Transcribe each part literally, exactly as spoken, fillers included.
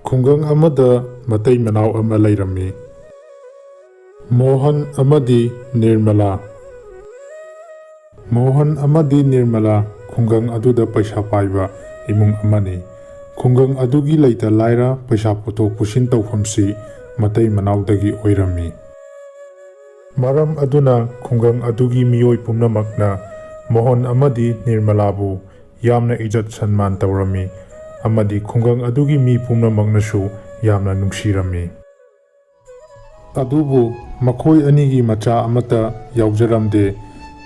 ꯈꯨꯡꯒꯪ ꯑꯃꯗ ꯃꯇꯩ ꯃꯅꯥꯎ ꯑꯃ ꯂꯩꯔꯝꯃꯤ꯫ ꯃꯣꯍꯟ ꯑꯃꯗꯤ ꯅꯤꯔꯃꯂꯥ꯫ ꯃꯣꯍꯟ ꯑꯃꯗꯤ ꯅꯤꯔꯃꯂꯥ ꯈꯨꯡꯒꯪ ꯑꯗꯨꯗ ꯄꯩꯁꯥ ꯄꯥꯏꯕ ꯏꯃꯨꯡ ꯑꯃꯅꯤ꯫ ꯈꯨꯡꯒꯪ ꯑꯗꯨꯒꯤ ꯂꯩꯇ ꯂꯥꯏꯔ, ꯄꯩꯁꯥ ꯄꯨꯊꯣꯛ ꯄꯨꯁꯤꯟ ꯇꯧꯐꯝꯁꯤ ꯃꯇꯩ ꯃꯅꯥꯎꯗꯒꯤ ꯑꯣꯏꯔꯝꯃꯤ꯫ ꯃꯔꯝ ꯑꯗꯨꯅ ꯈꯨꯡꯒꯪ ꯑꯗꯨꯒꯤ ꯃꯤꯑꯣꯏ ꯄꯨꯝꯅꯃꯛꯅ ꯃꯣꯍꯟ ꯑꯃꯗꯤ ꯅꯤꯔꯃꯂꯥꯕꯨ ꯌꯥꯝꯅ ꯏꯖꯠ ꯁꯟꯃꯥꯟ ꯇꯧꯔꯝꯃꯤ ꯑꯃꯗꯤ ꯈꯨꯡꯒꯪ ꯑꯗꯨꯒꯤ ꯃꯤ ꯄꯨꯝꯅꯃꯛꯅꯁꯨ ꯌꯥꯝꯅ ꯅꯨꯡꯁꯤꯔꯝꯃꯤ꯫ ꯑꯗꯨꯕꯨ ꯃꯈꯣꯏ ꯑꯅꯤꯒꯤ ꯃꯆꯥ ꯑꯃꯠꯇ ꯌꯥꯎꯖꯔꯝꯗꯦ꯫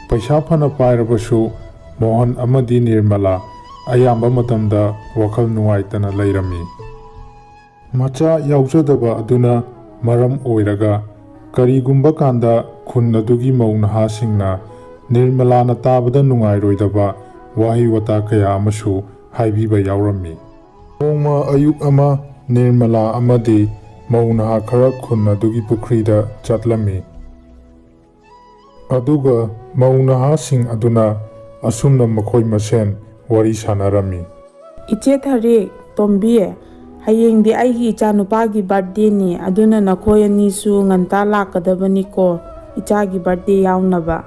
ꯄꯩꯁꯥ ꯐꯅ ꯄꯥꯏꯔꯕꯁꯨ ꯃꯣꯍꯟ ꯑꯃꯗꯤ ꯅꯤꯔꯃꯂꯥ ꯑꯌꯥꯝꯕ ꯃꯇꯝꯗ ꯋꯥꯈꯜ ꯅꯨꯡꯉꯥꯏꯇꯅ ꯂꯩꯔꯝꯃꯤ꯫ ꯃꯆꯥ ꯌꯥꯎꯖꯗꯕ ꯑꯗꯨꯅ ꯃꯔꯝ ꯑꯣꯏꯔꯒ ꯀꯔꯤꯒꯨꯝꯕ ꯀꯥꯟꯗ ꯈꯨꯟ ꯑꯗꯨꯒꯤ ꯃꯧ ꯅꯍꯥꯁꯤꯡꯅ ꯅꯤꯔꯃꯂꯥꯅ ꯇꯥꯕꯗ ꯅꯨꯡꯉꯥꯏꯔꯣꯏꯗꯕ ꯋꯥꯍꯩ ꯋꯥꯇꯥ ꯀꯌꯥ ꯑꯃꯁꯨ ꯍꯥꯏꯕꯤꯕ ꯌꯥꯎꯔꯝꯃꯤ꯫ ꯅꯣꯡꯃ ꯑꯌꯨꯛ ꯑꯃ ꯅꯤꯔꯃꯂꯥ ꯑꯃꯗꯤ ꯃꯧ ꯅꯍꯥ ꯈꯔ ꯈꯨꯟ ꯑꯗꯨꯒꯤ ꯄꯨꯈ꯭ꯔꯤꯗ ꯆꯠꯂꯝꯃꯤ꯫ ꯑꯗꯨꯒ ꯃꯧ ꯅꯍꯥꯁꯤꯡ ꯑꯗꯨꯅ ꯑꯁꯨꯝꯅ ꯃꯈꯣꯏ ꯃꯁꯦꯟ ꯋꯥꯔꯤ ꯁꯥꯟꯅꯔꯝꯃꯤ꯫ "ꯏꯆꯦ ꯊꯔꯤꯛ, ꯇꯣꯝꯕꯤ, ꯍꯌꯦꯡꯗꯤ ꯑꯩꯒꯤ ꯏꯆꯥꯅꯨꯄꯥꯒꯤ ꯕꯥꯔꯠꯗꯦꯅꯤ, ꯑꯗꯨꯅ ꯅꯈꯣꯏ ꯑꯅꯤꯁꯨ ꯉꯟꯇꯥ ꯂꯥꯛꯀꯗꯕꯅꯤꯀꯣ, ꯏꯆꯥꯒꯤ ꯕꯥꯔꯠꯗꯦ ꯌꯥꯎꯅꯕ꯫"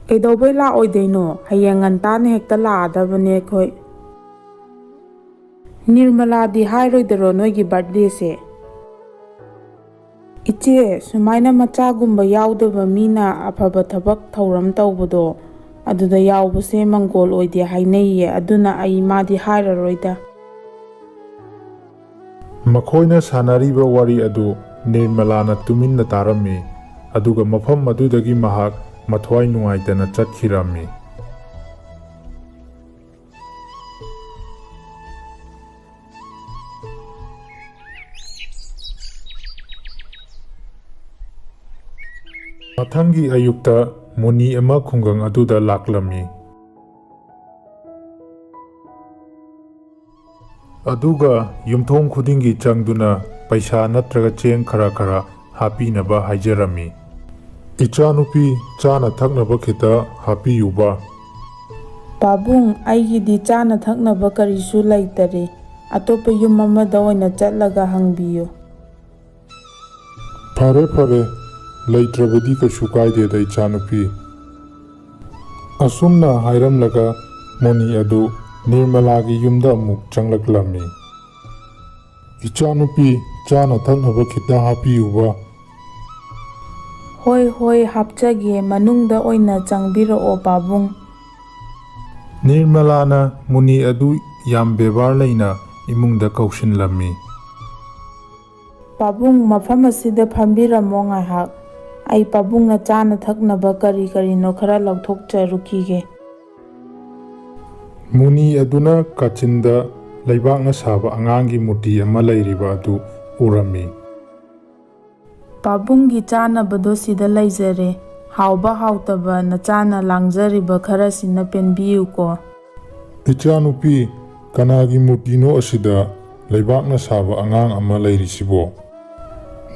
"ꯀꯩꯗꯧꯕꯩ ꯂꯥꯛꯑꯣꯏꯗꯣꯏꯅꯣ? ꯍꯌꯦꯡ ꯉꯟꯇꯥꯅ ꯍꯦꯛꯇ ꯂꯥꯛꯑꯗꯕꯅꯦ ꯑꯩꯈꯣꯏ꯫" "ꯅꯤꯔꯃꯂꯥꯗꯤ ꯍꯥꯏꯔꯣꯏꯗꯔꯣ ꯅꯣꯏꯒꯤ ꯕꯥꯔꯠꯗꯦꯁꯦ?" "ꯏꯆꯦ, ꯁꯨꯃꯥꯏꯅ ꯃꯆꯥꯒꯨꯝꯕ ꯌꯥꯎꯗꯕ ꯃꯤꯅ ꯑꯐꯕ ꯊꯕꯛ ꯊꯧꯔꯝ ꯇꯧꯕꯗꯣ, ꯑꯗꯨꯗ ꯌꯥꯎꯕꯁꯦ ꯃꯪꯒꯣꯜ ꯑꯣꯏꯗꯦ ꯍꯥꯏꯅꯩꯌꯦ, ꯑꯗꯨꯅ ꯑꯩ ꯃꯥꯗꯤ ꯍꯥꯏꯔꯔꯣꯏꯗ꯫" ꯃꯈꯣꯏꯅ ꯁꯥꯟꯅꯔꯤꯕ ꯋꯥꯔꯤ ꯑꯗꯨ ꯅꯤꯔꯃꯂꯥꯅ ꯇꯨꯃꯤꯟꯅ ꯇꯥꯔꯝꯃꯤ, ꯑꯗꯨꯒ ꯃꯐꯝ ꯑꯗꯨꯗꯒꯤ ꯃꯍꯥꯛ ꯃꯊ꯭ꯋꯥꯏ ꯅꯨꯡꯉꯥꯏꯇꯅ ꯆꯠꯈꯤꯔꯝꯃꯤ꯫ ꯃꯊꯪꯒꯤ ꯑꯌꯨꯛꯇ ꯃꯨꯅꯤ ꯑꯃ ꯈꯨꯡꯒꯪ ꯑꯗꯨꯗ ꯂꯥꯛꯂꯝꯃꯤ꯫ ꯑꯗꯨꯒ ꯌꯨꯝꯊꯣꯡ ꯈꯨꯗꯤꯡꯒꯤ ꯆꯪꯗꯨꯅ ꯄꯩꯁꯥ ꯅꯠꯇ꯭ꯔꯒ ꯆꯦꯡ ꯈꯔ ꯈꯔ ꯍꯥꯞꯄꯤꯅꯕ ꯍꯥꯏꯖꯔꯝꯃꯤ꯫ "ꯏꯆꯥꯅꯨꯄꯤ, ꯆꯥꯅ ꯊꯛꯅꯕ ꯈꯤꯇ ꯍꯥꯞꯄꯤꯌꯨꯕ꯫" "ꯄꯥꯕꯨꯡ, ꯑꯩꯒꯤꯗꯤ ꯆꯥꯅ ꯊꯛꯅꯕ ꯀꯔꯤꯁꯨ ꯂꯩꯇꯔꯦ, ꯑꯇꯣꯞꯄ ꯌꯨꯝ ꯑꯃꯗ ꯑꯣꯏꯅ ꯆꯠꯂꯒ ꯍꯪꯕꯤꯌꯨ꯫ ꯐꯔꯦ, ꯐꯔꯦ, ꯂꯩꯇ꯭ꯔꯕꯗꯤ ꯀꯩꯁꯨ ꯀꯥꯏꯗꯦꯗ, ꯏꯆꯥꯅꯨꯄꯤ꯫ ꯑꯁꯨꯝꯅ ꯍꯥꯏꯔꯝꯂꯒ ꯃꯨꯅꯤ ꯑꯗꯨ ꯅꯤꯔꯃꯂꯥꯒꯤ ꯌꯨꯝꯗ ꯑꯃꯨꯛ ꯆꯪꯂꯛꯂꯝꯃꯤ꯫ "ꯏꯆꯥꯅꯨꯄꯤ, ꯆꯥꯅ ꯊꯛꯅꯕ ꯈꯤꯇ ꯍꯥꯞꯄꯤꯌꯨꯕ꯫" "ꯍꯣꯏ, ꯍꯣꯏ, ꯍꯥꯞꯆꯒꯦ, ꯃꯅꯨꯡꯗ ꯑꯣꯏꯅ ꯆꯪꯕꯤꯔꯛꯑꯣ, ꯄꯥꯕꯨꯡ꯫" ꯅꯤꯔꯃꯂꯥꯅ ꯃꯨꯅꯤ ꯑꯗꯨ ꯌꯥꯝ ꯕꯦꯕꯥꯔ ꯂꯩꯅ ꯏꯃꯨꯡꯗ ꯀꯧꯁꯤꯜꯂꯝꯃꯤ꯫ "ꯄꯥꯕꯨꯡ, ꯃꯐꯝ ꯑꯁꯤꯗ ꯐꯝꯕꯤꯔꯝꯃꯣ ꯉꯥꯏꯍꯥꯛ꯫ ꯑꯩ ꯄꯥꯕꯨꯡꯅ ꯆꯥꯅ ꯊꯛꯅꯕ ꯀꯔꯤ ꯀꯔꯤꯅꯣ ꯈꯔ ꯂꯧꯊꯣꯛꯆꯔꯨꯈꯤꯒꯦ꯫" ꯃꯨꯅꯤ ꯑꯗꯨꯅ ꯀꯥꯆꯤꯟꯗ ꯂꯩꯕꯥꯛꯅ ꯁꯥꯕ ꯑꯉꯥꯡꯒꯤ ꯃꯨꯔꯇꯤ ꯑꯃ ꯂꯩꯔꯤꯕ ꯑꯗꯨ ꯎꯔꯝꯃꯤ꯫ "ꯄꯥꯕꯨꯡꯒꯤ ꯆꯥꯅꯕꯗꯣ ꯁꯤꯗ ꯂꯩꯖꯔꯦ꯫ ꯍꯥꯎꯕ ꯍꯥꯎꯇꯕ ꯅꯆꯥꯅ ꯂꯥꯡꯖꯔꯤꯕ ꯈꯔꯁꯤꯅ ꯄꯦꯟꯕꯤꯌꯨꯀꯣ꯫" "ꯏꯆꯥꯅꯨꯄꯤ, ꯀꯅꯥꯒꯤ ꯃꯨꯔꯇꯤꯅꯣ ꯑꯁꯤꯗ ꯂꯩꯕꯥꯛꯅ ꯁꯥꯕ ꯑꯉꯥꯡ ꯑꯃ ꯂꯩꯔꯤꯁꯤꯕꯣ?"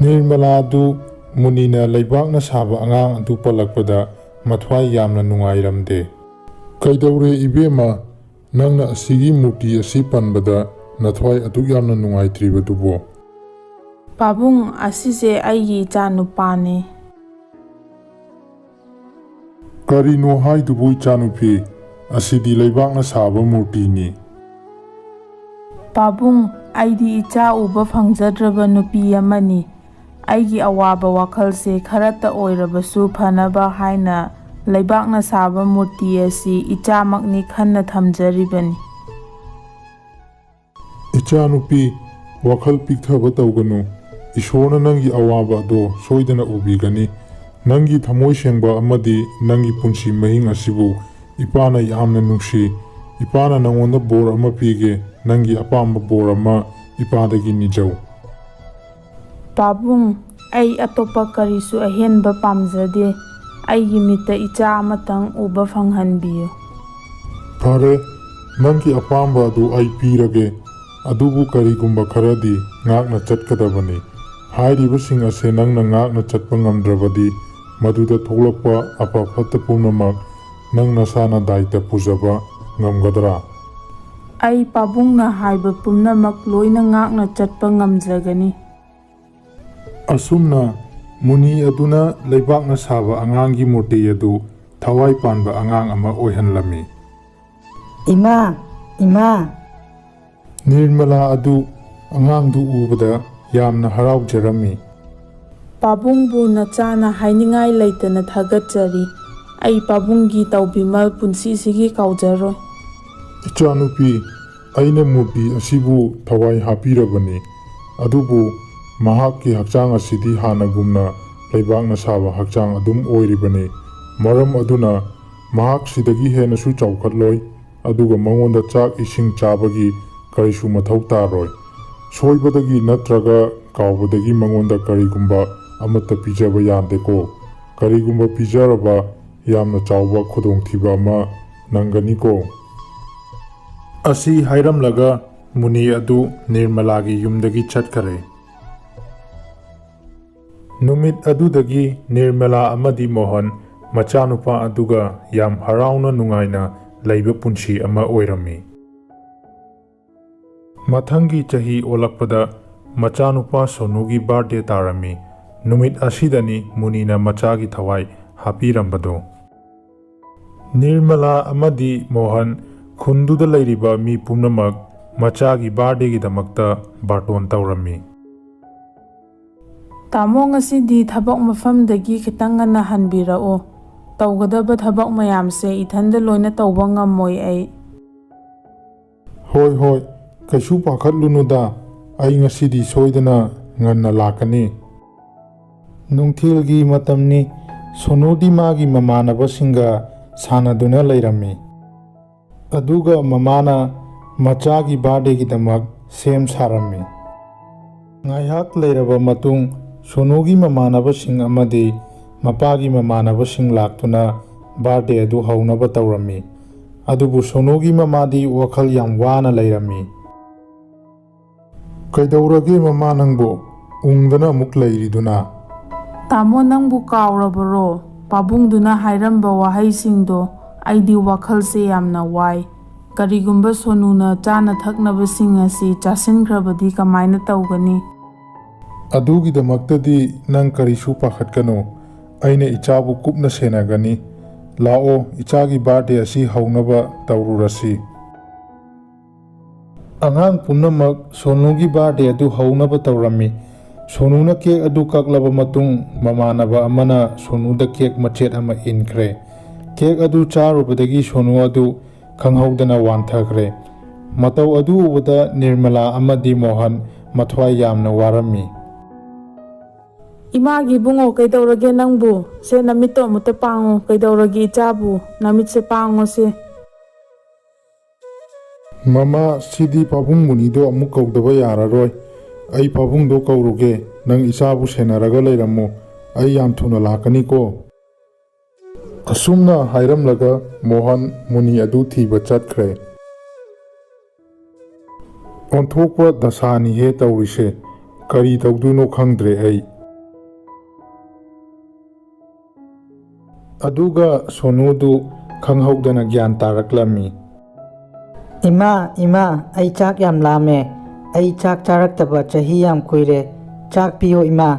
ꯅꯤꯔꯃꯂꯥꯗꯨ ꯃꯨꯅꯤꯅ ꯂꯩꯕꯥꯛꯅ ꯁꯥꯕ ꯑꯉꯥꯡ ꯑꯗꯨ ꯄꯜꯂꯛꯄꯗ ꯃꯊ꯭ꯋꯥꯏ ꯌꯥꯝꯅ ꯅꯨꯡꯉꯥꯏꯔꯝꯗꯦ꯫ "ꯀꯩꯗꯧꯔꯦ ꯏꯕꯦꯝꯃ, ꯅꯪꯅ ꯑꯁꯤꯒꯤ ꯃꯨꯔꯇꯤ ꯑꯁꯤ ꯄꯟꯕꯗ ꯅꯊ꯭ꯋꯥꯏ ꯑꯗꯨꯛ ꯌꯥꯝꯅ ꯅꯨꯡꯉꯥꯏꯇ꯭ꯔꯤꯕꯗꯨꯕꯣ?" "ꯄꯥꯕꯨꯡ, ꯑꯁꯤꯁꯦ ꯑꯩꯒꯤ ꯏꯆꯥ ꯅꯨꯄꯥꯅꯤ꯫" "ꯀꯔꯤꯅꯣ ꯍꯥꯏꯗꯨꯕꯨ ꯏꯆꯥꯅꯨꯄꯤ? ꯑꯁꯤꯗꯤ ꯂꯩꯕꯥꯛꯅ ꯁꯥꯕ ꯃꯨꯔꯇꯤꯅꯤ꯫" "ꯄꯥꯕꯨꯡ, ꯑꯩꯗꯤ ꯏꯆꯥ ꯎꯕ ꯐꯪꯖꯗ꯭ꯔꯕ ꯅꯨꯄꯤ ꯑꯃꯅꯤ꯫ ꯑꯩꯒꯤ ꯑꯋꯥꯕ ꯋꯥꯈꯜꯁꯦ ꯈꯔꯇ ꯑꯣꯏꯔꯕꯁꯨ ꯐꯅꯕ ꯍꯥꯏꯅ ꯂꯩꯕꯥꯛꯅ ꯁꯥꯕ ꯃꯨꯔꯇꯤ ꯑꯁꯤ ꯏꯆꯥꯃꯛꯅꯤ ꯈꯟꯅ ꯊꯝꯖꯔꯤꯕꯅꯤ꯫" "ꯏꯆꯥꯅꯨꯄꯤ, ꯋꯥꯈꯜ ꯄꯤꯛꯊꯕ ꯇꯧꯒꯅꯨ꯫ ꯏꯁꯣꯔꯅ ꯅꯪꯒꯤ ꯑꯋꯥꯕ ꯑꯗꯣ ꯁꯣꯏꯗꯅ ꯎꯕꯤꯒꯅꯤ꯫ ꯅꯪꯒꯤ ꯊꯃꯣꯏ ꯁꯦꯡꯕ ꯑꯃꯗꯤ ꯅꯪꯒꯤ ꯄꯨꯟꯁꯤ ꯃꯍꯤꯡ ꯑꯁꯤꯕꯨ ꯏꯄꯥꯅ ꯌꯥꯝꯅ ꯅꯨꯡꯁꯤ꯫ ꯏꯄꯥꯅ ꯅꯪꯉꯣꯟꯗ ꯕꯣꯔ ꯑꯃ ꯄꯤꯒꯦ, ꯅꯪꯒꯤ ꯑꯄꯥꯝꯕ ꯕꯣꯔ ꯑꯃ ꯏꯄꯥꯗꯒꯤ ꯅꯤꯖꯧ꯫" "ꯄꯥꯕꯨꯡ, ꯑꯩ ꯑꯇꯣꯞꯄ ꯀꯔꯤꯁꯨ ꯑꯍꯦꯟꯕ ꯄꯥꯝꯖꯗꯦ꯫ ꯑꯩꯒꯤ ꯃꯤꯠꯇ ꯏꯆꯥ ꯑꯃꯇꯪ ꯎꯕ ꯐꯪꯍꯟꯕꯤꯌꯨ꯫" "ꯐꯔꯦ, ꯅꯪꯒꯤ ꯑꯄꯥꯝꯕ ꯑꯗꯨ ꯑꯩ ꯄꯤꯔꯒꯦ꯫ ꯑꯗꯨꯕꯨ ꯀꯔꯤꯒꯨꯝꯕ ꯈꯔꯗꯤ ꯉꯥꯛꯅ ꯆꯠꯀꯗꯕꯅꯤ꯫ ꯍꯥꯏꯔꯤꯕꯁꯤꯡ ꯑꯁꯦ ꯅꯪꯅ ꯉꯥꯛꯅ ꯆꯠꯄ ꯉꯝꯗ꯭ꯔꯕꯗꯤ ꯃꯗꯨꯗ ꯊꯣꯛꯂꯛꯄ ꯑꯐ ꯐꯠꯇ ꯄꯨꯝꯅꯃꯛ ꯅꯪ ꯅꯁꯥꯅ ꯗꯥꯏꯇ ꯄꯨꯖꯕ ꯉꯝꯒꯗ꯭ꯔꯥ?" ꯑꯩ ꯄꯥꯕꯨꯡꯅ ꯍꯥꯏꯕ ꯄꯨꯝꯅꯃꯛ ꯂꯣꯏꯅ ꯉꯥꯛꯅ ꯆꯠꯄ ꯉꯝꯖꯒꯅꯤ꯫ ꯑꯁꯨꯝꯅ ꯃꯨꯅꯤ ꯑꯗꯨꯅ ꯂꯩꯕꯥꯛꯅ ꯁꯥꯕ ꯑꯉꯥꯡꯒꯤ ꯃꯨꯔꯇꯤ ꯑꯗꯨ ꯊꯋꯥꯏ ꯄꯥꯟꯕ ꯑꯉꯥꯡ ꯑꯃ ꯑꯣꯏꯍꯜꯂꯝꯃꯤ꯫ ꯏꯃꯥ! ꯏꯃꯥ! ꯅꯤꯔꯃꯂꯥ ꯑꯗꯨ ꯑꯉꯥꯡꯗꯨ ꯎꯕꯗ ꯌꯥꯝꯅ ꯍꯔꯥꯎꯖꯔꯝꯃꯤ꯫ ꯄꯥꯕꯨꯡꯕꯨ ꯅꯆꯥꯅ ꯍꯥꯏꯅꯤꯡꯉꯥꯏ ꯂꯩꯇꯅ ꯊꯥꯒꯠꯆꯔꯤ꯫ ꯑꯩ ꯄꯥꯕꯨꯡꯒꯤ ꯇꯧꯕꯤꯃꯜ ꯄꯨꯟꯁꯤꯁꯤꯒꯤ ꯀꯥꯎꯖꯔꯣꯏ꯫ ꯏꯆꯥꯅꯨꯄꯤ, ꯑꯩꯅ ꯃꯨꯔꯇꯤ ꯑꯁꯤꯕꯨ ꯊꯋꯥꯏ ꯍꯥꯞꯄꯤꯔꯕꯅꯤ, ꯑꯗꯨꯕꯨ ꯃꯍꯥꯛꯀꯤ ꯍꯛꯆꯥꯡ ꯑꯁꯤꯗꯤ ꯍꯥꯟꯅꯒꯨꯝꯅ ꯂꯩꯕꯥꯛꯅ ꯁꯥꯕ ꯍꯛꯆꯥꯡ ꯑꯗꯨꯝ ꯑꯣꯏꯔꯤꯕꯅꯤ꯫ ꯃꯔꯝ ꯑꯗꯨꯅ ꯃꯍꯥꯛ ꯁꯤꯗꯒꯤ ꯍꯦꯟꯅꯁꯨ ꯆꯥꯎꯈꯠꯂꯣꯏ, ꯑꯗꯨꯒ ꯃꯉꯣꯟꯗ ꯆꯥꯛ ꯏꯁꯤꯡ ꯆꯥꯕꯒꯤ ꯀꯔꯤꯁꯨ ꯃꯊꯧ ꯇꯥꯔꯣꯏ꯫ ꯁꯣꯏꯕꯗꯒꯤ ꯅꯠꯇ꯭ꯔꯒ ꯀꯥꯎꯕꯗꯒꯤ ꯃꯉꯣꯟꯗ ꯀꯔꯤꯒꯨꯝꯕ ꯑꯃꯠꯇ ꯄꯤꯖꯕ ꯌꯥꯗꯦꯀꯣ꯫ ꯀꯔꯤꯒꯨꯝꯕ ꯄꯤꯖꯔꯕ, ꯌꯥꯝꯅ ꯆꯥꯎꯕ ꯈꯨꯗꯣꯡꯊꯤꯕ ꯑꯃ ꯅꯪꯒꯅꯤꯀꯣ꯫ ꯑꯁꯤ ꯍꯥꯏꯔꯝꯂꯒ ꯃꯨꯅꯤ ꯑꯗꯨ ꯅꯤꯔꯃꯂꯥꯒꯤ ꯌꯨꯝꯗꯒꯤ ꯆꯠꯈꯔꯦ꯫ ꯅꯨꯃꯤꯠ ꯑꯗꯨꯗꯒꯤ ꯅꯤꯔꯃꯂꯥ ꯑꯃꯗꯤ ꯃꯣꯍꯟ ꯃꯆꯥꯅꯨꯄꯥ ꯑꯗꯨꯒ ꯌꯥꯝ ꯍꯔꯥꯎꯅ ꯅꯨꯡꯉꯥꯏꯅ ꯂꯩꯕ ꯄꯨꯟꯁꯤ ꯑꯃ ꯑꯣꯏꯔꯝꯃꯤ꯫ ꯃꯊꯪꯒꯤ ꯆꯍꯤ ꯑꯣꯜꯂꯛꯄꯗ ꯃꯆꯥꯅꯨꯄꯥ ꯁꯣꯅꯨꯒꯤ ꯕꯥꯔꯗꯦ ꯇꯥꯔꯝꯃꯤ꯫ ꯅꯨꯃꯤꯠ ꯑꯁꯤꯗꯅꯤ ꯃꯨꯅꯤꯅ ꯃꯆꯥꯒꯤ ꯊꯋꯥꯏ ꯍꯥꯞꯄꯤꯔꯝꯕꯗꯨ꯫ ꯅꯤꯔꯃꯂꯥ ꯑꯃꯗꯤ ꯃꯣꯍꯟ ꯈꯨꯟꯗꯨꯗ ꯂꯩꯔꯤꯕ ꯃꯤ ꯄꯨꯝꯅꯃꯛ ꯃꯆꯥꯒꯤ ꯕꯥꯔꯗꯦꯒꯤꯗꯃꯛꯇ ꯕꯥꯔꯇꯣꯟ ꯇꯧꯔꯝꯃꯤ꯫ ꯇꯥꯃꯣ, ꯉꯁꯤꯗꯤ ꯊꯕꯛ ꯃꯐꯝꯗꯒꯤ ꯈꯤꯇꯪ ꯉꯟꯅ ꯍꯟꯕꯤꯔꯛꯎ꯫ ꯇꯧꯒꯗꯕ ꯊꯕꯛ ꯃꯌꯥꯝꯁꯦ ꯏꯊꯟꯗ ꯂꯣꯏꯅ ꯇꯧꯕ ꯉꯝꯃꯣꯏ ꯑꯩ꯫ ꯍꯣꯏ, ꯍꯣꯏ, ꯀꯩꯁꯨ ꯄꯥꯈꯠꯂꯨꯅꯨꯗ, ꯑꯩ ꯉꯁꯤꯗꯤ ꯁꯣꯏꯗꯅ ꯉꯟꯅ ꯂꯥꯛꯀꯅꯤ꯫ ꯅꯨꯡꯊꯤꯜꯒꯤ ꯃꯇꯝꯅꯤ꯫ ꯁꯣꯅꯨꯗꯤ ꯃꯥꯒꯤ ꯃꯃꯥꯟꯅꯕꯁꯤꯡꯒ ꯁꯥꯟꯅꯗꯨꯅ ꯂꯩꯔꯝꯃꯤ꯫ ꯑꯗꯨꯒ ꯃꯃꯥꯅ ꯃꯆꯥꯒꯤ ꯕꯥꯔꯗꯦꯒꯤꯗꯃꯛ ꯁꯦꯝ ꯁꯥꯔꯝꯃꯤ꯫ ꯉꯥꯏꯍꯥꯛ ꯂꯩꯔꯕ ꯃꯇꯨꯡ, ꯁꯣꯅꯨꯒꯤ ꯃꯃꯥꯟꯅꯕꯁꯤꯡ ꯑꯃꯗꯤ ꯃꯄꯥꯒꯤ ꯃꯃꯥꯟꯅꯕꯁꯤꯡ ꯂꯥꯛꯇꯨꯅ ꯕꯥꯔꯗꯦ ꯑꯗꯨ ꯍꯧꯅꯕ ꯇꯧꯔꯝꯃꯤ꯫ ꯑꯗꯨꯕꯨ ꯁꯣꯅꯨꯒꯤ ꯃꯃꯥꯗꯤ ꯋꯥꯈꯜ ꯌꯥꯝ ꯋꯥꯅ ꯂꯩꯔꯝꯃꯤ꯫ "ꯀꯩꯗꯧꯔꯒꯦ ꯃꯃꯥ ꯅꯪꯕꯨ? ꯎꯪꯗꯅ ꯑꯃꯨꯛ ꯂꯩꯔꯤꯗꯨꯅ?" "ꯇꯥꯃꯣ, ꯅꯪꯕꯨ ꯀꯥꯎꯔꯕꯔꯣ? ꯄꯥꯕꯨꯡꯗꯨꯅ ꯍꯥꯏꯔꯝꯕ ꯋꯥꯍꯩꯁꯤꯡꯗꯣ꯫ ꯑꯩꯗꯤ ꯋꯥꯈꯜꯁꯦ ꯌꯥꯝꯅ ꯋꯥꯏ꯫ ꯀꯔꯤꯒꯨꯝꯕ ꯁꯣꯅꯨꯅ ꯆꯥꯅ ꯊꯛꯅꯕꯁꯤꯡ ꯑꯁꯤ ꯆꯥꯁꯤꯟꯈ꯭ꯔꯕꯗꯤ ꯀꯃꯥꯏꯅ ꯇꯧꯒꯅꯤ? ꯑꯗꯨꯒꯤꯗꯃꯛꯇꯗꯤ ꯅꯪ ꯀꯔꯤꯁꯨ ꯄꯥꯈꯠꯀꯅꯨ꯫ ꯑꯩꯅ ꯏꯆꯥꯕꯨ ꯀꯨꯞꯅ ꯁꯦꯟꯅꯒꯅꯤ꯫ ꯂꯥꯛꯑꯣ, ꯏꯆꯥꯒꯤ birthday ꯑꯁꯤ ꯍꯧꯅꯕ ꯇꯧꯔꯨꯔꯁꯤ꯫ ꯑꯉꯥꯡ ꯄꯨꯝꯅꯃꯛ ꯁꯣꯅꯨꯒꯤ birthday ꯑꯗꯨ ꯍꯧꯅꯕ ꯇꯧꯔꯝꯃꯤ꯫ ꯁꯣꯅꯨꯅ cake ꯑꯗꯨ ꯀꯛꯂꯕ ꯃꯇꯨꯡ, ꯃꯃꯥꯟꯅꯕ ꯑꯃꯅ ꯁꯣꯅꯨꯗ cake ꯃꯆꯦꯠ ꯑꯃ ꯏꯟꯈ꯭ꯔꯦ꯫ Cake ꯑꯗꯨ ꯆꯥꯔꯨꯕꯗꯒꯤ ꯁꯣꯅꯨ ꯑꯗꯨ ꯈꯪꯍꯧꯗꯅ ꯋꯥꯟꯊꯈ꯭ꯔꯦ꯫ ꯃꯇꯧ ꯑꯗꯨ ꯎꯕꯗ ꯅꯤꯔꯃꯂꯥ ꯑꯃꯗꯤ ꯃꯣꯍꯟ ꯃꯊ꯭ꯋꯥꯏ ꯌꯥꯝꯅ ꯋꯥꯔꯝꯃꯤ꯫ "ꯏꯃꯥꯒꯤ ꯏꯕꯨꯡꯉꯣ, ꯀꯩꯗꯧꯔꯒꯦ ꯅꯪꯕꯨ? ꯁꯦ, ꯅꯃꯤꯠꯇꯣ ꯑꯃꯨꯛꯇ ꯄꯥꯡꯉꯨ꯫ ꯀꯩꯗꯧꯔꯒꯦ ꯏꯆꯥꯕꯨ? ꯅꯃꯤꯠꯁꯦ ꯄꯥꯡꯉꯣ ꯁꯦ꯫" "ꯃꯃꯥ, ꯁꯤꯗꯤ ꯄꯥꯕꯨꯡ ꯃꯨꯅꯤꯗꯣ ꯑꯃꯨꯛ ꯀꯧꯗꯕ ꯌꯥꯔꯔꯣꯏ꯫ ꯑꯩ ꯄꯥꯕꯨꯡꯗꯣ ꯀꯧꯔꯨꯒꯦ꯫ ꯅꯪ ꯏꯆꯥꯕꯨ ꯁꯦꯟꯅꯔꯒ ꯂꯩꯔꯝꯃꯨ꯫ ꯑꯩ ꯌꯥꯝ ꯊꯨꯅ ꯂꯥꯛꯀꯅꯤꯀꯣ꯫" ꯑꯁꯨꯝꯅ ꯍꯥꯏꯔꯝꯂꯒ ꯃꯣꯍꯟ ꯃꯨꯅꯤ ꯑꯗꯨ ꯊꯤꯕ ꯆꯠꯈ꯭ꯔꯦ꯫ ꯑꯣꯟꯊꯣꯛꯄ ꯗꯁꯥꯅꯤꯍꯦ ꯇꯧꯔꯤꯁꯦ꯫ ꯀꯔꯤ ꯇꯧꯗꯣꯏꯅꯣ ꯈꯪꯗ꯭ꯔꯦ ꯑꯩ꯫ ꯑꯗꯨꯒ ꯁꯣꯅꯨꯗꯨ ꯈꯪꯍꯧꯗꯅ ꯒ꯭ꯌꯥꯟ ꯇꯥꯔꯛꯂꯝꯃꯤ꯫ "ꯏꯃꯥ, ꯏꯃꯥ, ꯑꯩ ꯆꯥꯛ ꯌꯥꯝ ꯂꯥꯝꯃꯦ꯫ ꯑꯩ ꯆꯥꯛ ꯆꯥꯔꯛꯇꯕ ꯆꯍꯤ ꯌꯥꯝ ꯀꯨꯏꯔꯦ꯫ ꯆꯥꯛ ꯄꯤꯌꯣ ꯏꯃꯥ,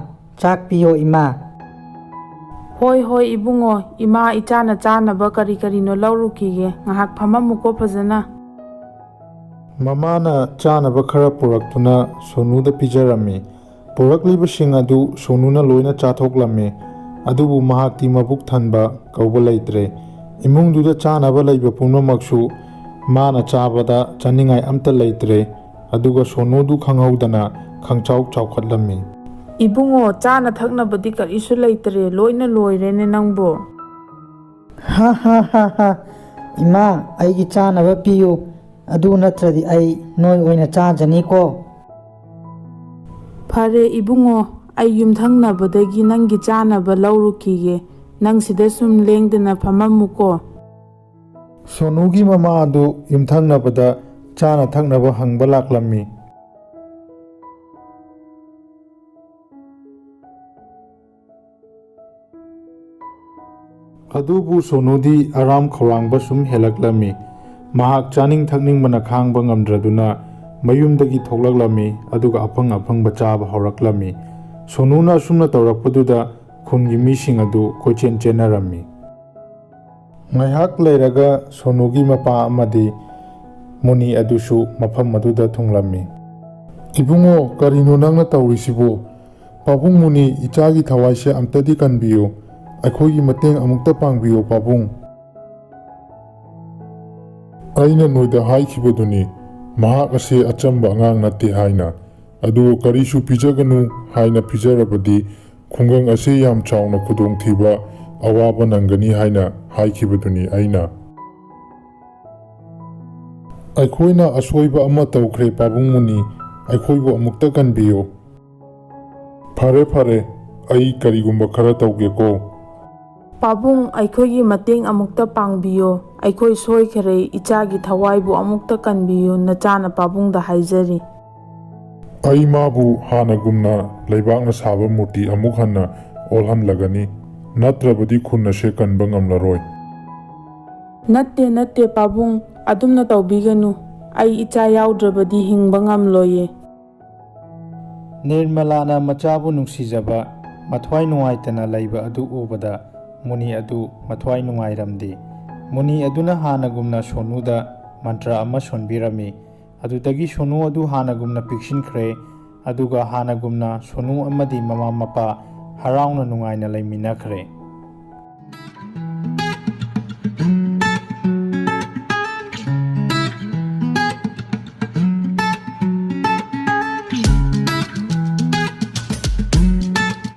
ꯆꯥꯛ ꯄꯤꯌꯣ ꯏꯃꯥ꯫" "ꯍꯣꯏ, ꯍꯣꯏ ꯏꯕꯨꯡꯉꯣ, ꯏꯃꯥ ꯏꯆꯥꯅ ꯆꯥꯅꯕ ꯀꯔꯤ ꯀꯔꯤꯅꯣ ꯂꯧꯔꯨꯈꯤꯒꯦ꯫ ꯉꯥꯏꯍꯥꯛ ꯐꯝꯃꯝꯃꯨꯀꯣ ꯐꯖꯅ꯫" ꯃꯃꯥꯅ ꯆꯥꯅꯕ ꯈꯔ ꯄꯨꯔꯛꯇꯨꯅ ꯁꯣꯅꯨꯗ ꯄꯤꯖꯔꯝꯃꯤ꯫ ꯄꯨꯔꯛꯂꯤꯕꯁꯤꯡ ꯑꯗꯨ ꯁꯣꯅꯨꯅ ꯂꯣꯏꯅ ꯆꯥꯊꯣꯛꯂꯝꯃꯤ꯫ ꯑꯗꯨꯕꯨ ꯃꯍꯥꯛꯇꯤ ꯃꯕꯨꯛ ꯊꯟꯕ ꯀꯧꯕ ꯂꯩꯇ꯭ꯔꯦ꯫ ꯏꯃꯨꯡꯗꯨꯗ ꯆꯥꯅꯕ ꯂꯩꯕ ꯄꯨꯝꯅꯃꯛꯁꯨ ꯃꯥꯅ ꯆꯥꯕꯗ ꯆꯥꯅꯤꯡꯉꯥꯏ ꯑꯝꯇ ꯂꯩꯇ꯭ꯔꯦ꯫ ꯑꯗꯨꯒ ꯁꯣꯅꯨꯗꯨ ꯈꯪꯍꯧꯗꯅ ꯈꯪꯆꯥꯎ ꯆꯥꯎꯈꯠꯂꯝꯃꯤ꯫ "ꯏꯕꯨꯡꯉꯣ, ꯆꯥꯅ ꯊꯛꯅꯕꯗꯤ ꯀꯔꯤꯁꯨ ꯂꯩꯇ꯭ꯔꯦ, ꯂꯣꯏꯅ ꯂꯣꯏꯔꯦꯅꯦ ꯅꯪꯕꯨ꯫" "ꯍꯥ ꯍꯥ ꯍꯥ ꯍꯥ꯫ ꯏꯃꯥ, ꯑꯩꯒꯤ ꯆꯥꯅꯕ ꯄꯤꯌꯨ, ꯑꯗꯨ ꯅꯠꯇ꯭ꯔꯗꯤ ꯑꯩ ꯅꯣꯏ ꯑꯣꯏꯅ ꯆꯥꯖꯅꯤꯀꯣ꯫" "ꯐꯔꯦ ꯏꯕꯨꯡꯉꯣ, ꯑꯩ ꯌꯨꯝꯊꯪꯅꯕꯗꯒꯤ ꯅꯪꯒꯤ ꯆꯥꯅꯕ ꯂꯧꯔꯨꯈꯤꯒꯦ꯫ ꯅꯪ ꯁꯤꯗ ꯁꯨꯝ ꯂꯦꯡꯗꯅ ꯐꯝꯃꯝꯃꯨꯀꯣ꯫" ꯁꯣꯅꯨꯒꯤ ꯃꯃꯥ ꯑꯗꯨ ꯌꯨꯝꯊꯪꯅꯕꯗ ꯆꯥꯅ ꯊꯛꯅꯕ ꯍꯪꯕ ꯂꯥꯛꯂꯝꯃꯤ꯫ ꯑꯗꯨꯕꯨ ꯁꯣꯅꯨꯗꯤ ꯑꯔꯥꯝ ꯈꯧꯔꯥꯡꯕ ꯁꯨꯝ ꯍꯦꯜꯂꯛꯂꯝꯃꯤ꯫ ꯃꯍꯥꯛ ꯆꯥꯅꯤꯡ ꯊꯛꯅꯤꯡꯕꯅ ꯈꯥꯡꯕ ꯉꯝꯗ꯭ꯔꯗꯨꯅ ꯃꯌꯨꯝꯗꯒꯤ ꯊꯣꯛꯂꯛꯂꯝꯃꯤ, ꯑꯗꯨꯒ ꯑꯐꯪ ꯑꯐꯪꯕ ꯆꯥꯕ ꯍꯧꯔꯛꯂꯝꯃꯤ꯫ ꯁꯣꯅꯨꯅ ꯑꯁꯨꯝꯅ ꯇꯧꯔꯛꯄꯗꯨꯗ ꯈꯨꯟꯒꯤ ꯃꯤꯁꯤꯡ ꯑꯗꯨ ꯀꯣꯏꯆꯦꯟ ꯆꯦꯟꯅꯔꯝꯃꯤ꯫ ꯉꯥꯏꯍꯥꯛ ꯂꯩꯔꯒ ꯁꯣꯅꯨꯒꯤ ꯃꯄꯥ ꯑꯃꯗꯤ ꯃꯨꯅꯤ ꯑꯗꯨꯁꯨ ꯃꯐꯝ ꯑꯗꯨꯗ ꯊꯨꯡꯂꯝꯃꯤ꯫ "ꯏꯕꯨꯡꯉꯣ, ꯀꯔꯤꯅꯣ ꯅꯪꯅ ꯇꯧꯔꯤꯁꯤꯕꯨ? ꯄꯥꯕꯨꯡ ꯃꯨꯅꯤ, ꯏꯆꯥꯒꯤ ꯊꯋꯥꯏꯁꯦ ꯑꯝꯇꯗꯤ ꯀꯟꯕꯤꯌꯨ꯫ ꯑꯩꯈꯣꯏꯒꯤ ꯃꯇꯦꯡ ꯑꯃꯨꯛꯇ ꯄꯥꯡꯕꯤꯌꯨ, ꯄꯥꯕꯨꯡ꯫ ꯑꯩꯅ ꯅꯣꯏꯗ ꯍꯥꯏꯈꯤꯕꯗꯨꯅꯤ, ꯃꯍꯥꯛ ꯑꯁꯤ ꯑꯆꯝꯕ ꯑꯉꯥꯡ ꯅꯠꯇꯦ ꯍꯥꯏꯅ꯫ ꯑꯗꯨ ꯀꯔꯤꯁꯨ ꯄꯤꯖꯒꯅꯨ ꯍꯥꯏꯅ ꯄꯤꯖꯔꯕꯗꯤ ꯈꯨꯡꯒꯪ ꯑꯁꯤ ꯌꯥꯝ ꯆꯥꯎꯅ ꯈꯨꯗꯣꯡꯊꯤꯕ, ꯑꯋꯥꯕ ꯅꯪꯒꯅꯤ ꯍꯥꯏꯅ ꯍꯥꯏꯈꯤꯕꯗꯨꯅꯤ ꯑꯩꯅ꯫ ꯑꯩꯈꯣꯏꯅ ꯑꯁꯣꯏꯕ ꯑꯃ ꯇꯧꯈ꯭ꯔꯦ, ꯄꯥꯕꯨꯡ ꯃꯨꯅꯤ, ꯑꯩꯈꯣꯏꯕꯨ ꯑꯃꯨꯛꯇ ꯀꯟꯕꯤꯌꯨ꯫ ꯐꯔꯦ, ꯐꯔꯦ, ꯑꯩ ꯀꯔꯤꯒꯨꯝꯕ ꯈꯔ ꯇꯧꯒꯦꯀꯣ꯫" "ꯄꯥꯕꯨꯡ, ꯑꯩꯈꯣꯏꯒꯤ ꯃꯇꯦꯡ ꯑꯃꯨꯛꯇ ꯄꯥꯡꯕꯤꯌꯣ꯫ ꯑꯩꯈꯣꯏ ꯁꯣꯏꯈꯔꯦ, ꯏꯆꯥꯒꯤ ꯊꯋꯥꯏꯕꯨ ꯑꯃꯨꯛꯇ ꯀꯟꯕꯤꯌꯨ, ꯅꯆꯥꯅ ꯄꯥꯕꯨꯡꯗ ꯍꯥꯏꯖꯔꯤ꯫" "ꯑꯩ ꯃꯥꯕꯨ ꯍꯥꯟꯅꯒꯨꯝꯅ ꯂꯩꯕꯥꯛꯅ ꯁꯥꯕ ꯃꯨꯔꯇꯤ ꯑꯃꯨꯛ ꯍꯟꯅ ꯑꯣꯜꯍꯟꯂꯒꯅꯤ, ꯅꯠꯇ꯭ꯔꯕꯗꯤ ꯈꯨꯟ ꯑꯁꯦ ꯀꯟꯕ ꯉꯝꯂꯔꯣꯏ꯫" "ꯅꯠꯇꯦ, ꯅꯠꯇꯦ, ꯄꯥꯕꯨꯡ, ꯑꯗꯨꯝꯅ ꯇꯧꯕꯤꯒꯅꯨ꯫ ꯑꯩ ꯏꯆꯥ ꯌꯥꯎꯗ꯭ꯔꯕꯗꯤ ꯍꯤꯡꯕ ꯉꯝꯂꯣꯏꯌꯦ꯫" ꯅꯤꯔꯃꯂꯥꯅ ꯃꯆꯥꯕꯨ ꯅꯨꯡꯁꯤꯖꯕ, ꯃꯊ꯭ꯋꯥꯏ ꯅꯨꯡꯉꯥꯏꯇꯅ ꯂꯩꯕ ꯑꯗꯨ ꯎꯕꯗ ꯃꯨꯅꯤ ꯑꯗꯨ ꯃꯊ꯭ꯋꯥꯏ ꯅꯨꯡꯉꯥꯏꯔꯝꯗꯦ꯫ ꯃꯨꯅꯤ ꯑꯗꯨꯅ ꯍꯥꯟꯅꯒꯨꯝꯅ ꯁꯣꯅꯨꯗ ꯃꯟꯇ꯭ꯔ ꯑꯃ ꯁꯣꯟꯕꯤꯔꯝꯃꯤ꯫ ꯑꯗꯨꯗꯒꯤ ꯁꯣꯅꯨ ꯑꯗꯨ ꯍꯥꯟꯅꯒꯨꯝꯅ ꯄꯤꯛꯁꯤꯟꯈ꯭ꯔꯦ, ꯑꯗꯨꯒ ꯍꯥꯟꯅꯒꯨꯝꯅ ꯁꯣꯅꯨ ꯑꯃꯗꯤ ꯃꯃꯥ ꯃꯄꯥ ꯍꯔꯥꯎꯅ ꯅꯨꯡꯉꯥꯏꯅ ꯂꯩꯃꯤꯟꯅꯈ꯭ꯔꯦ꯫